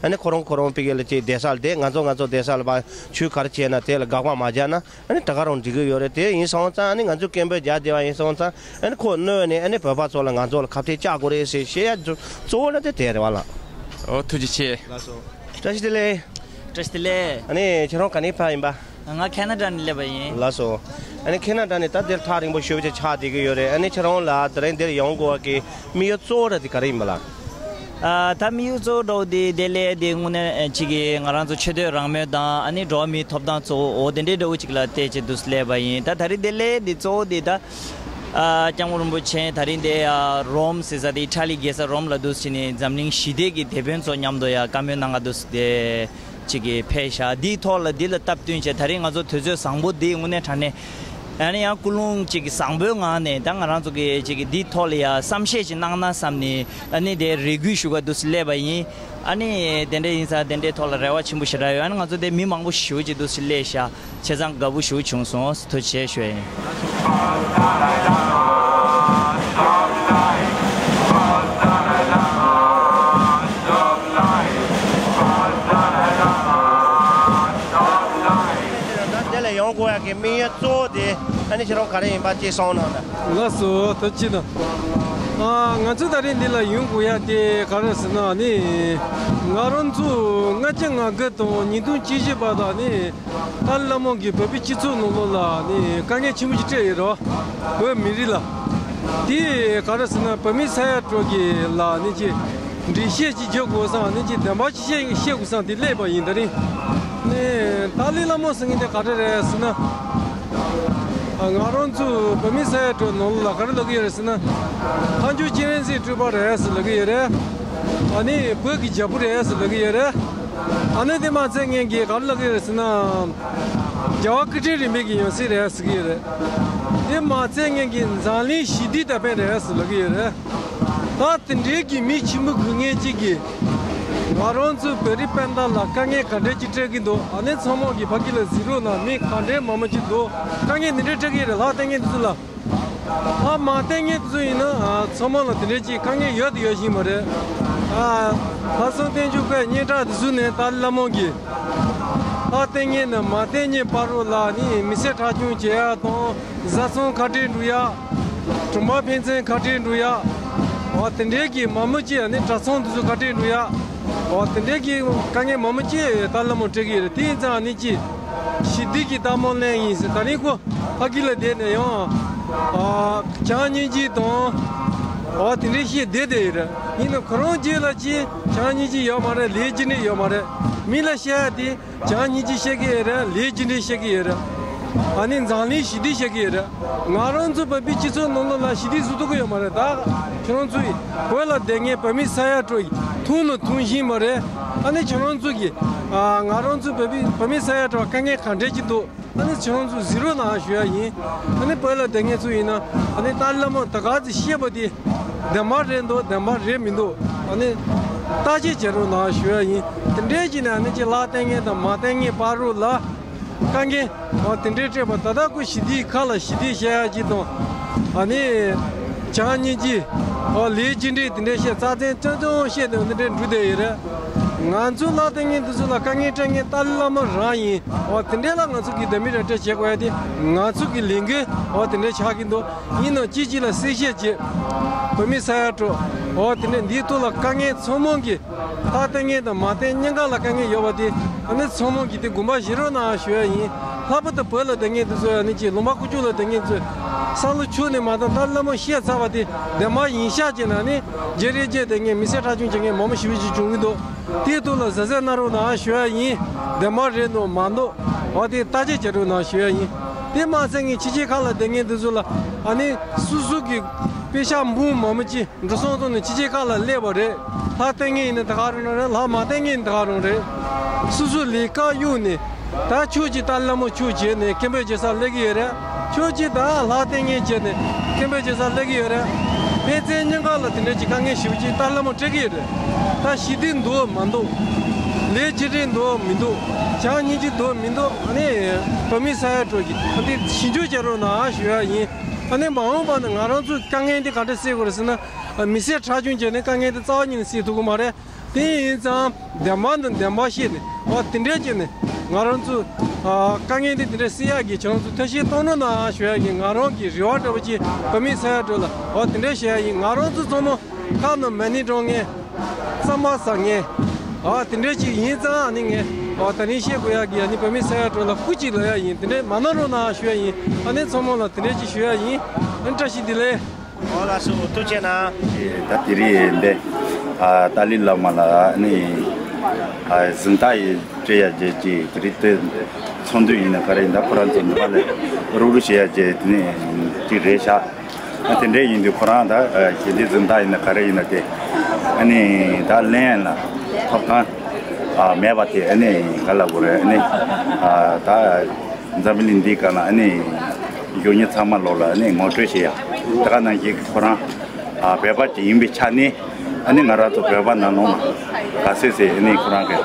ཨ་ནི་ཁོ་རང་ཁོ་རང་ཕ་གི་ལ་ཅིག་བསྡད་ས་ལ་བསྡད། ང་ཚོ་ང་ཚོ་བསྡད་ས་ལ་ཕར་ཆོས་ག་རེ་བྱས་ན་དེ་ལ་དགག་པ་མ་རྒྱག་ན་ཨ་ནི་དེ་ག་རང་འགྲིག་གི་ཡོད་རེད། དེ་ཡིན་སོང་ཙང་ཨ་ནི་ང་ཚོ་སྐད་འབོད་རྒྱག་བསྡད་པ་ཡིན་སོང་ཙང་ཨ་ནི་ཁོ་གནོད་ནས་ཨ་ནི་བོད་པ་ཚོ་ལ་ང་ཚོ་ལ་ཁ་གཏད་བཅག་དགོས་རེད་ཟེར་བཤད་ཡ་གཙོ་བོ་ན་དེ་དེ་རེད་བ་ལགས། ཨོ་ཐུགས་རྗེ་ཆེ། ལགས་སོ། བཀྲ་ཤིས་བདེ་ལེགས། བཀྲ་ཤིས་བདེ་ལེགས། ཨ་ནི་ཁྱེད་རང་ག་ནས་ཕེབས་ཡིན་པ། ང་ཁེ་ན་ཌ་ནས་སླེབས་པ་ཡིན། ལགས་སོ། ཨ་ནི་ཁེ་ན་ཌ་ནས་ད་འདིར་ཐག་རིང་པོ་ཞེ་པོ་ཅིག་ཆགས་བསྡད་ཀྱི་ཡོད་རེད། ཨ་ནི་ཁྱེད་རང་ལ་དེ་རིང་འདིར་ཡོང་དགོས་པ་གི་དམིགས་ཡུལ་གཙོ་བོ་ར་དེ་ག་རེ་ཡིན་པ་ལགས། ཨ། ད་དམིགས་ཡུལ་གཙོ་བོ་འདྲ་བོ་དེ་དེ་སླེབས་དེ་དངོས་གནས་ཅིག་གི་ང་རང་ཚོ་ཆེ་བསྟོད་རང་མོས་དང་ཨ་ནི་འགྲོ་བ་མིའི་ཐོབ་ཐང་གཙོ་བོ་འོ་དེ་འདྲའི་འདྲ་བོ་ཅིག་ལ་བལྟས་བྱས་འདུག་སླེབས་པ་ཡིན། ད་ད་རེས་དེ་སླེབས་དེ་གཙོ་བོ་དེ་ད། ཨ། སྐྱབས་མགོན་རིན་པོ་ཆེ་ད་རིང་དེ་ཨ་རོམ་ཟེར་ས་དེ་ཨི་ཊ་ལི་རྒྱལ་ས་རོམ་ལ་འདུག་སེ་བྱས་ནས་འཛམ་གླིང་ཞི་བདེ་གི་དེད་དཔོན་ཚོ་མཉམ་དུ་ཡ་བཀའ་མོལ་གནང་ག་འདུག་སེ་དེ་ཅིག་གི་ཕེབས་ཤག་དེའི་ཐོག་ལ་དེ་ལ་སྟབས་བསྟུན་བྱས་ད་རིང་ང་ཚོ་དུས་ཚོད་བཟང་པོ་དེ་དངོས་གནས་དྲང་གནས་ཨ་ནི་ཡང་ཀུན་སློང་ཅིག་གི་བཟང་པོའི་ངང་ནས་ད་ང་རང་ཚོ་གི་ཅིག་གི་དེའི་ཐོག་ལ་ཡ་བསམ་ཤེས་ཅིག་གནང་ན་བསམ་ནས་ཨ་ནི་དེ་རེ་སྐུལ་ཞུ་ག་འདུག་སེ་སླེབས་པ་ཡིན། ཨ་ནི་དེ་འདྲ་ཡིན་ཙང་དེ་འདྲའི་ཐོག་ལ་རེ་བ་ཆེན་པོ་ཞེ་དྲག་ཡོད། ཨ་ནི་ང་ཚོ་དེ་མི་མང་པོ་ཞེ་པོ་ཅིག་འདུག་སེ་སླེབས་ཤག་བྱས་ཙང་དགའ་པོ་ཞེ་པོ་བྱུང་སོང་། ཐུགས་རྗེ་ཆེ་ཞུ་ཡ་ཡིན། ད་འདི་ལ་ཡོང་དགོས་ཡ་གི་དམིགས་ཡུལ་གཙོ་བོ་དེ་ཨ་ནི་ཁྱེད་རང་ག་རེ་ཡིན་པ་ཅིག་གསུངས་གནང་དང་། ལགས་སོ། ཐུགས་རྗེ་ཆེ་གནང་། ཨ། ང་ཚོ་ད་རེས་འདི་ལ་ཡོང་དགོས་ཡ་དེ་ག་རེ་ཟེར་ན་ནི། ང་རང་ཚོ་ལྔ་བཅུ་ང་དགུ་དང་ཉིས་སྟོང་བཅུ་བཞི་བར་དུ་ནི། ཏཱ་ལའི་བླ་མ་གིས་བོད་པའི་སྤྱི་ཚོགས་ནང་ལོགས་ལ་ནི་དཀའ་ངལ་ཆེན་པོ་ཞིག་སྤྲད་ཡོད་རེད་བ། བོད་མི་རིགས་ལ། དེ་ག་རེ་ཟེར་ན་བོད་མི་ས་ཡ་དྲུག་གི་ལ་ནི་ཅིག་འགྲེལ་བཤད་ཅིག་རྒྱག་དགོས་བསམ་ནི་ཅིག་བདེན་པ་ཅིག་བཤད་བཤད་དགོས་བསམ་དེ་སླེབས་པ་ཡིན། ད་རིང་ནི་ཏཱ་ལའི་བླ་མ་ཟེར་མཁན་དེ་ག་རེ་རེད་ཟེར་ན། ང་རང་ཚོ་བོད་མི་ས་ཡ་དྲུག་ནང་ལོགས་ལ་ག་རེ་ལབ་ཀྱི་ཡོད་རེད་ཟེར་ན། མཐའ་མཇུག་སྤྱན་རས་གཟིགས་སྤྲུལ་པ་རེད་ཟེར་ལབ་ཀྱི་ཡོད་རེད། ཨ་ནི་བོད་ཀྱི་རྒྱལ་པོ་རེད་ཟེར་ལབ་ཀྱི་ཡོད་རེད། ཨ་ནི་དེ་མ་ཚད་ངས་ཀྱིས་ག་རེ་ལབ་ཀྱི་རེད་ཟེར་ན། རྒྱལ་བ་ཀུན་ཁྲན་རིན་པོ་ཆེའི་ཡང་སྲིད་རེད་ཟེར་གྱི་ཡོད་རེད། དེ་མ་ཚད་ངས་ཀྱིས་འཛམ་གླིང་ཞི་བདེའི་དེད་དཔོན་རེད་ཟེར་ལབ་ཀྱི་ཡོད་རེད། ད་དེ་འདྲའི་གི་མི་ཆེན་པོ་དགོས་མཁན་ཅིག་གིས་ང་རང་ཚོའི་བོད་རིགས་སྤུན་ཟླ་ལ་དཀའ་ངལ་ག་འདྲ་ཅིག་སྤྲད་ཀྱི་འདུག་ཨ་ནི་ཚང་མ་གིས་ཕ་གི་ལ་གཟིགས་རོགས་གནང་། མི་ག་འདྲའི་མང་མང་ཅིག་འདུག་དཀའ་ངལ་འདི་འདྲ་སྤྲད་ཀྱི་རེད། ལྷག་བསྟན་མཁན་འདི་ཚོ་ལ། ལྷ་མ་བསྟེན་མཁན་དེ་ཚོ་ཡིན་ན་ཨ་ཚང་མ་ལ་དེ་འདྲའི་ཅིག་དཀའ་ངལ་ཡོད་དང་ཡོད་བཞིན་པ་རེད། ཨ་ལྷག་བསམ་རྟེན་འབྱུང་པའི་སྙན་གྲགས་དེ་ཚོ་ནས་ཏཱ་ལའི་བླ་མ་གིས་ལྷ་བསྟེན་མཁན་དང་མ་བསྟེན་མཁན་བར་རོ་ལ་ནི་མི་སེར་ཁྲག་སྐྱོང་བྱེད་ཡ་དང་། བཟའ་ཚང་ཁ་བྲལ་འགྲོ་ཡ། གྲོང་པ་ཕན་ཚུན་ཁ་བྲལ་འགྲོ་ཡ། འོ་དེ་འདྲའི་གི་མང་མོ་ཅིག་ནི་གྲྭ་ཚང་དེ་ཚོ་ཁ་བྲལ་འགྲོ་ཡ། འོ་དེ་འདྲའི་གི་དཀའ་ངལ་མང་མོ་ཅིག་ཏཱ་ལའི་བླ་མ་སྤྲད་ཀྱི་ཡོད་རེད། དེ་ཡིན་ཙང་ནི་ཅིག་ཞི་བདེ་གི་རྟགས་མ་ལེན་ཡིན་ཟེར། ད་རིང་ཁོ་ཕ་གི་ལ་བསྡད་ནས་ཡང་ཨ་བྱམས་སྙིང་རྗེ་དང་འོ་དེ་འདྲའི་བཤད་བསྡད་བསྡད་ཡོད་རེད། ཡིན་ན་ཁོ་རང་རྗེས་ལ་ཅིག་བྱམས་སྙིང་རྗེ་ཡོད་མ་རེད། ལས་རྒྱུ་འབྲས་ཡོད་མ་རེད། མི་ལ་བཤད་ཡ་དེ། བྱམས་སྙིང་རྗེ་བཤད་ཀྱི་ཡོད་རེད། ལས་རྒྱུ་འབྲས་བཤད་ཀྱི་ཡོད་རེད། ཨ་ནི་འཛམ་གླིང་ཞི་བདེ་བཤད་ཀྱི་ཡོད་རེད། ང་རང་ཚོ་བོད་པའི་སྤྱི་ཚོགས་ནང་ལོགས་ལ་ཞི་བདེ་བཟོ་ཐུབ་ཀྱི་ཡོད་མ་རེད། ད་ཁྱོད་རང་ཚོ་ཡི་བོད་ལ་བསྡད་མཁན་བོད་མི་ས་ཡ་དྲུག་ཡི་ཐུགས་ནང་ཐུགས་བཞིན་པ་རེད། ཨ་ནི་ཁྱོད་རང་ཚོ་གི་ཨ་ང་རང་ཚོ་བོད་པའི་བོད་མི་ས་ཡ་དྲུག་དཀའ་ངལ་ག་འདྲས་ཅིག་འདུག་ཨ་ནི་ཁྱོད་རང་ཚོ་གཟིགས་རོགས་གནང་ཞུ་ཡ་ཡིན། ཨ་ནི་བོད་ལ་བསྡད་མཁན་ཚོ་ཡིན་ན་ཨ་ནི་ཏཱ་ལའི་བླ་མ་ད་ག་ཚོད་བཤད་པ་དེ། བདེན་པ་རེད་འདུག་བདེན་པ་རེད་མི་འདུག་ཨ་ནི་བརྟག་དཔྱད་བྱེད་རོགས་གནང་ཞུ་ཡ་ཡིན། དེ་འདྲའི་ཅིག་ནས་ཨ་ནི་ཅིག་ལྷ་བསྟེན་མཁན་དང་མ་བསྟེན་མཁན་བར་རོ་ལ་དཀའ་ངལ་འོ་དེ་འདྲའི་སྤྲད་པ། ད་ལྟ་ཁོ་ཞི་བདེའི་ཁ་ལ་ཞི་བདེ་བཤད་ཡ་ཅིག་དང་ཨ་ནི་བྱམས་སྙིང་རྗེ་འོ་ལས་རྒྱུ་འབྲས་དེ་འདྲའི་བཤད་རྩ་ཚན་ཅང་ཅང་བཤད་དེ་འདི་འདྲའི་འགྲོ་བསྡད་ཡོད་རེད། ང་ཚོ་ལྷ་བསྟེན་མཁན་འདི་ཚོ་ལ་དཀའ་ངལ་སྤྲད་མཁན་ཏཱ་ལའི་བླ་མ་རང་ཡིན། འོ་དེ་འདྲའི་ལ་ང་ཚོ་གི་འདི་མི་རེ་སྤྲད་བྱེད་དགོས་ཡ་དེ་ང་ཚོ་གི་ལས་འགན་འོ་དེ་འདྲའི་ཆགས་ཀྱི་འདུག་ཡིན་ནའང་གཅིག་གཅིག་ལ་གསལ་བཤད་བྱེད། བོད་མི་ས་ཡ་དྲུག་འོ་དེ་ནས་འདིའི་ཐོག་ལ་དཀའ་ངལ་ཚང་མ་གི་ལྷ་བསྟེན་མཁན་དང་མ་བསྟེན་གཉིས་ཀ་ལ་དཀའ་ངལ་ཡོད་པ་དེ་ཨ་ནི་ཚང་མ་གི་དེ་དགོངས་པ་བཞེས་རོགས་གནང་ཞུ་ཡ་ཡིན། ལྷག་པར་དུ་བོད་ལ་བསྡད་མཁན་དེ་ཚོ་ཨ་ནི་ཅིག་ལུང་པ་ཀུ་ཅོ་ལ་བསྡད་མཁན་ཚོས་བསམ་བློ་ཆུད་ནས་མ་གཏོགས་ད་བླ་མ་བཤད་ཚར་བ་དེ་བདེན་པ་ཡིན་ཤག་བྱས་ན་ནི་རྗེས་རེ་རྗེས་བསྡད་མཁན་མི་སེར་ཁྲག་སྐྱོང་བྱེད་མཁན་མང་པོ་ཞེ་པོ་ཅིག་བྱུང་གི་འདུག་དེའི་ཐོག་ལ་གཟབ་གཟབ་གནང་རོགས་གནང་ཞུ་ཡ་ཡིན། བདེན་པ་རེད་འདུག་མ་འདུག་འོ་དེ་བརྟག་དཔྱད་བྱེད་རོགས་གནང་ཞུ་ཡ་ཡིན། དེ་མ་ཟད་ངས་ཕྱི་རྒྱལ་ཁག་ལ་བསྡད་མཁན་དེ་ཚོ་ལ་ཨ་ནི་སོ་སོ་གི་པེ་ཤག་འབུམ་མང་པོ་ཅིག་འགྲོ་སོང་བཏང་ནས་ཕྱི་རྒྱལ་ཁག་ལ་སླེབས་པ་རེད། ལྷ་བསྟེན་མཁན་ཡིན་ན་ད་ག་རང་རེད། ལྷ་མ་བསྟེན་མཁན་ཡིན་ན་ད་ག་རང་རེད། སོ་སོ་ལས་ཀ་གཡུགས་ནས་ད་ཕྱོགས་གཅིག་ཏཱ་ལའི་བླ་མ་ཕྱོགས་བྱས་ནས་སྐད་འབོད་བྱེད་སར་སླེབས་ཀྱི་ཡོད་རེད། ཕྱོགས་གཅིག་ད་ལྷ་བསྟེན་མཁན་བྱས་ནས་སྐད་འབོད་བྱེད་སར་སླེབས་ཀྱི་ཡོད་རེད། ཕན་ཚུན་གཉིས་ཀ་ལ་དེ་འདྲ་ཅིག་དཀའ་ངལ་ཞེ་པོ་ཅིག་ཏཱ་ལའི་བླ་མ་སྤྲད་ཀྱི་ཡོད་རེད། ད་ཞི་བདེ་འདུག་མ་འདུག་ལས་རྒྱུ་འབྲས་འདུག་མི་འདུག་བྱམས་སྙིང་རྗེ་འདུག་མི་འདུག་ཨ་ནི་བོད་མི་ས་ཡ་དྲུག་གི་ཨ་ནི་ཞིབ་འཇུག་བྱེད་རོགས་གནང་ཞུ་ཡ་ཡིན། ཨ་ནི་མ་འོངས་པ་ན་ང་རང་ཚོའི་དཀའ་ངལ་འདི་ག་འདྲ་སེལ་དགོས་རེད་ཟེར་ན། མི་སེར་ཁྲག་སྐྱོང་བྱས་ནས་དཀའ་ངལ་འདི་རྩ་བ་ཉིད་ནས་སེལ་ཐུབ་ཀྱི་མ་རེད། དེ་ཡིན་ཙང་བདེན་པ་འདི་བདེན་པ་བཤད་ནས་འོ་དེ་འདྲས་བྱས་ནས་ང་རང་ཚོ་ཨ་དཀའ་ངལ་འདི་དེ་འདྲས་སེལ་ཡག་གི་ཁྱེད་རང་ཚོ་ཐབས་ཤེས་གཏོང་རོགས་གནང་ཞུ་ཡག་གི་ང་རང་གི་རེ་བ་འདྲ་པོ་ཅིག་བོད་མི་ས་ཡ་དྲུག་ལ་འོ་དེ་འདྲས་བཤད་ཡག་ཡིན། ང་རང་ཚོ་ཚང་མ་ཁ་ནང་མ་ཎི་བགྲང་མཁན། གཙང་མ་བཟའ་མཁན། ཨ་དེ་འདྲས་ཅིག་ཡིན་ཙང་ཨ་ནི་ངས་ཨ་ད་རིང་བཤད་དགོས་ཡག་གི་ཨ་ནི་བོད་མི་ས་ཡ་དྲུག་ལ་སྐུ་གཅིག་ལབ་ཡག་ཡིན། དེ་འདྲས་མ་གནང་རོགས་གནང་ཞུ་ཡག་ཡིན། ཨ་ནི་ཚང་མ་ལ་དེ་འདྲས་ཅིག་ཞུ་ཡག་ཡིན། ཨ་ནི་བཀྲ་ཤིས་བདེ་ལེགས། ཨོ་ལགས་སོ། ཐུགས་རྗེ་གནང་། ད་དེ་རིང་འདི་ཨ་ཏཱ་ལའི་བླ་མ་ལ་ཨ་ནི་ཨ་གཟེངས་རྟགས་ཡི་སྤྲད་ཡག་བྱས་ཀྱི་དེ་རིང་དེ་ཚོགས་འདུ་ཡིན་ན་ག་རེ་ཡིན་ད་ཁོ་རང་ཚོ་འདི་པ་ལས་རུབ་རུབ་བྱེད་ཡག་བྱས་དེ་ནས་ཅིག་རེད་ཤག་ཨ་དེ་འདྲས་ཡིན་དུས་ཁོ་རང་ད་ཨ་ཞི་བདེ་གཟེངས་རྟགས་ཡིན་ན་ག་རེ་ཡིན་ན་དེ་ཨ་ནི་ད་ལེན་ལ་ཐོབ་ཐང་ཨ་མེད་པ་དེ་ཨ་ནི་ག་ལ་དགོས་རེད། ཨ་ནི་ཨ་ད་འཛམ་བུ་གླིང་འདིའི་སྒང་ལ་ཨ་ནི་གཞོན་སྐྱེས་ཚང་མ་ལོག་ལ་ཨ་ནི་ངོ་སྤྲོད་བྱེད་ཡ་ད་ག་ནང་བཞིན་ཁོ་རང་ཨ་བོད་པ་ཅིག་ཡིན་པའི་ཆ་ནས། ཨ་ནི་ང་རང་ཚོ་བོད་པ་ནང་ལོགས་ལ་ག་ཚོད་ཚོད་ཨ་ནི་ཁོ་རང་གི་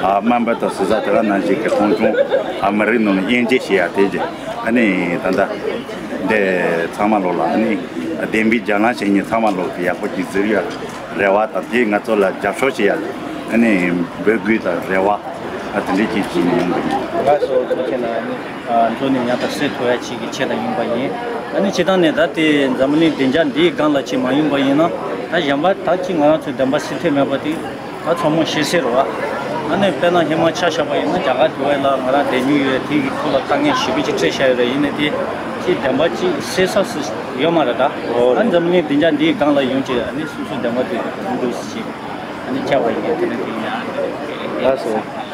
ཨ་དམའ་འབེབས་དང་ཟུར་ཟ་དེ་ག་ནང་བཞིན་གྱི་མཐོང་ཆུང་ཨ་མི་རིགས་ནང་ལ་དབྱེ་འབྱེད་བྱེད་ཡ་དེ་ཅིག་ཨ་ནི་ད་ལྟ་འདི་ཚང་མ་ལོགས་ལ་ཨ་ནི་བདེན་པའི་རྒྱ་ལམ་བྱེད་མཁན་ཚང་མ་ལོགས་ཀྱི་ཡག་པོ་ཅིག་ཟེར་ཡ་རེ་བ་དང་། དེས་ང་ཚོ་ལ་རྒྱབ་སྐྱོར་བྱེད་ཡ་ཨ་ནི་འབོད་སྐུལ་དང་རེ་བ་ཨ་དེ་འདྲའི་ཅིག་བྱེད་ཡོང་གི་ཡིན། ལགས་སོ། ཐུགས་རྗེ་གནང་། ཨ་ནི་ཨ་མགྱོགས་ནས་ཉར་དང་སེལ་ཐུབ་ཡ་ཅིག་གི་ཆེད་དུ་ཡིན་པ་ཡིན། ཨ་ནི་སྤྱིར་བཏང་ནས་ད་ལྟའི་འཛམ་བུ་གླིང་བདེ་འཇགས་འདིའི་སྒང་ལ་ཅིག་མ་ཡིན་པ་ཡིན་ན་ད་གཞན་པ་ད་ཅིག་ང་རང་ཚོའི་བདེན་པ་སེལ་ཐབས་མེད་པ་དེ་ད་ཚང་མ་ཤེས་གསལ་རེད་བ། ཨ་ནི་དཔེར་ན་ཧི་མ་ཅལ་ཆ་བཞག་པ་ཡིན་ན་རྒྱ་གར་དེ་བས་ལ་ང་རང་བསྡད་མྱོང་ཡོད། དེ་གི་ཐོག་ལ་དཀའ་ངལ་ཞེ་པོ་ཅིག་འཕྲད་བཞག་ཡོད་རེད། ཡིན་ནའི་དེ་ཅིག་བདེན་པ་ཅིག་སེལ་ས་སུ་ཡོད་མ་རེད་ད། ཨ་ནི་འཛམ་བུ་གླིང་བདེ་འཇགས་འདིའི་སྒང་ལ་ཡོང་ཅིག་ཨ་ནི་སོ་སོའི་བདེན་པ་དེ་ཐོན་འདུག་ཅིག་ཨ་ནི་བཅར་བ་ཡིན། དེ་ནས་དེ་ཡིན། ལགས་སོ།